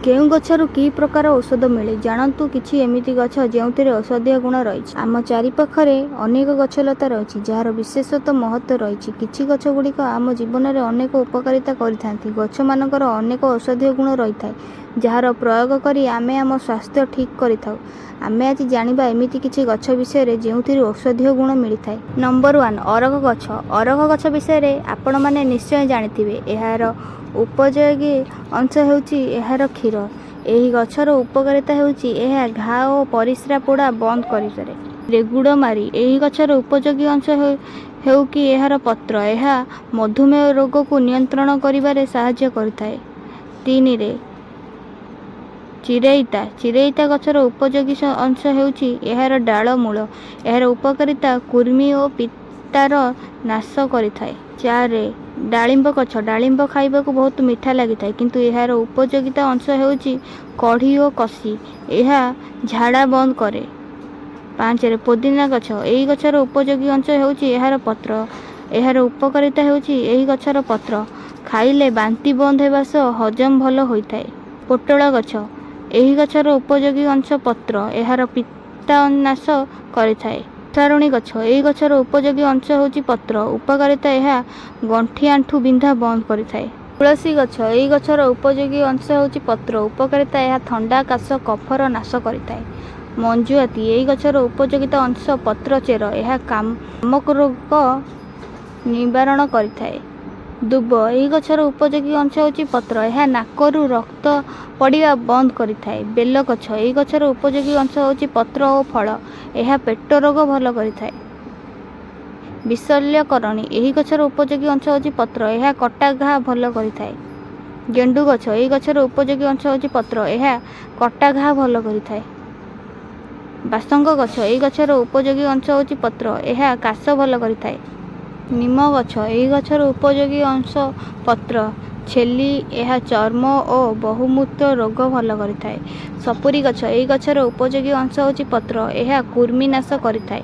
କେଉଁ ଗଛରୁ କି ପ୍ରକାର ଔଷଧ ମିଳେ? ଜାଣନ୍ତୁ କିଛି ଏମିତି ଗଛ ଯେଉଁଥିରେ ଔଷଧୀୟ ଗୁଣ ରହିଛି। ଆମ ଚାରିପାଖରେ ଅନେକ ଗଛଲତା ରହିଛି, ଯାହାର ବିଶେଷତ୍ୱ ମହତ୍ତ୍ୱ ରହିଛି। କିଛି ଗଛଗୁଡ଼ିକ ଆମ ଜୀବନରେ ଅନେକ ଉପକାରିତା କରିଥାନ୍ତି। ଗଛମାନଙ୍କର ଅନେକ ଔଷଧୀୟ ଗୁଣ ରହିଥାଏ, ଯାହାର ପ୍ରୟୋଗ କରି ଆମେ ଆମ ସ୍ୱାସ୍ଥ୍ୟ ଠିକ୍ କରିଥାଉ। ଆମେ ଆଜି ଜାଣିବା ଏମିତି କିଛି ଗଛ ବିଷୟରେ ଯେଉଁଥିରୁ ଔଷଧୀୟ ଗୁଣ ମିଳିଥାଏ। ନମ୍ବର 1, ଅରଖ ଗଛ। ଅରଖ ଗଛ ବିଷୟରେ ଆପଣମାନେ ନିଶ୍ଚୟ ଜାଣିଥିବେ। ଏହାର ଉପଯୋଗୀ ଅଂଶ ହେଉଛି ଏହାର କ୍ଷୀର। ଏହି ଗଛର ଉପକାରିତା ହେଉଛି ଏହା ଘା ଓ ପରିସ୍ରା ପୋଡ଼ା ବନ୍ଦ କରିପାରେ। ଗୁଡ଼ମାରି। ଏହି ଗଛର ଉପଯୋଗୀ ଅଂଶ ହେଉ କି ଏହାର ପତ୍ର। ଏହା ମଧୁମେହ ରୋଗକୁ ନିୟନ୍ତ୍ରଣ କରିବାରେ ସାହାଯ୍ୟ କରିଥାଏ। 3ରେ ଚିରେଇତା। ଚିରେଇତା ଗଛର ଉପଯୋଗୀ ଅଂଶ ହେଉଛି ଏହାର ଡାଳ ମୂଳ। ଏହାର ଉପକାରିତା କୃମି ଓ ପିତ୍ତାର ନାଶ କରିଥାଏ। 4ରେ ଡାଳିମ୍ବ ଗଛ। ଡାଳିମ୍ବ ଖାଇବାକୁ ବହୁତ ମିଠା ଲାଗିଥାଏ, କିନ୍ତୁ ଏହାର ଉପଯୋଗିତା ଅଂଶ ହେଉଛି କଢ଼ି ଓ କଷି। ଏହା ଝାଡ଼ା ବନ୍ଦ କରେ। 5ରେ ପୋଦିନା ଗଛ। ଏହି ଗଛର ଉପଯୋଗୀ ଅଂଶ ହେଉଛି ଏହାର ପତ୍ର। ଏହାର ଉପକାରିତା ହେଉଛି ଏହି ଗଛର ପତ୍ର ଖାଇଲେ ବାନ୍ତି ବନ୍ଦ ହେବା ସହ ହଜମ ଭଲ ହୋଇଥାଏ। ପୋଟଳ ଗଛ। ଏହି ଗଛର ଉପଯୋଗୀ ଅଂଶ ପତ୍ର। ଏହାର ପିତ୍ତା ନାଶ କରିଥାଏ। ଘୋଷାରୁଣୀ ଗଛ। ଏହି ଗଛର ଉପଯୋଗୀ ଅଂଶ ହେଉଛି ପତ୍ର। ଉପକାରିତା ଏହା ଗଣ୍ଠି ଆଣ୍ଠୁ ବିନ୍ଧା ବନ୍ଦ କରିଥାଏ। ତୁଳସୀ ଗଛ। ଏହି ଗଛର ଉପଯୋଗୀ ଅଂଶ ହେଉଛି ପତ୍ର। ଉପକାରିତା ଏହା ଥଣ୍ଡା, କାଶ, କଫର ନାଶ କରିଥାଏ। ମଞ୍ଜୁଆତି। ଏହି ଗଛର ଉପଯୋଗିତା ଅଂଶ ପତ୍ର ଚେର। ଏହା କାମକ ରୋଗ ନିବାରଣ କରିଥାଏ। ଦୁବ। ଏହି ଗଛର ଉପଯୋଗୀ ଅଂଶ ହେଉଛି ପତ୍ର। ଏହା ନାକରୁ ରକ୍ତ ପଡ଼ିବା ବନ୍ଦ କରିଥାଏ। ବେଲ ଗଛ। ଏହି ଗଛର ଉପଯୋଗୀ ଅଂଶ ହେଉଛି ପତ୍ର ଓ ଫଳ। ଏହା ପେଟ ରୋଗ ଭଲ କରିଥାଏ। ବିଶଲ୍ୟକରଣୀ। ଏହି ଗଛର ଉପଯୋଗୀ ଅଂଶ ହେଉଛି ପତ୍ର। ଏହା କଟା ଘା ଭଲ କରିଥାଏ। ଗେଣ୍ଡୁ ଗଛ। ଏହି ଗଛର ଉପଯୋଗୀ ଅଂଶ ହେଉଛି ପତ୍ର। ଏହା କଟା ଘା ଭଲ କରିଥାଏ। ବାସଙ୍ଗ ଗଛ। ଏହି ଗଛର ଉପଯୋଗୀ ଅଂଶ ହେଉଛି ପତ୍ର। ଏହା କାଶ ଭଲ କରିଥାଏ। ନିମ ଗଛ। ଏହି ଗଛର ଉପଯୋଗୀ ଅଂଶ ପତ୍ର ଛେଲି। ଏହା ଚର୍ମ ଓ ବହୁମୂତ୍ର ରୋଗ ଭଲ କରିଥାଏ। ସପୁରୀ ଗଛ। ଏହି ଗଛର ଉପଯୋଗୀ ଅଂଶ ହେଉଛି ପତ୍ର। ଏହା କୃମି ନାଶ କରିଥାଏ।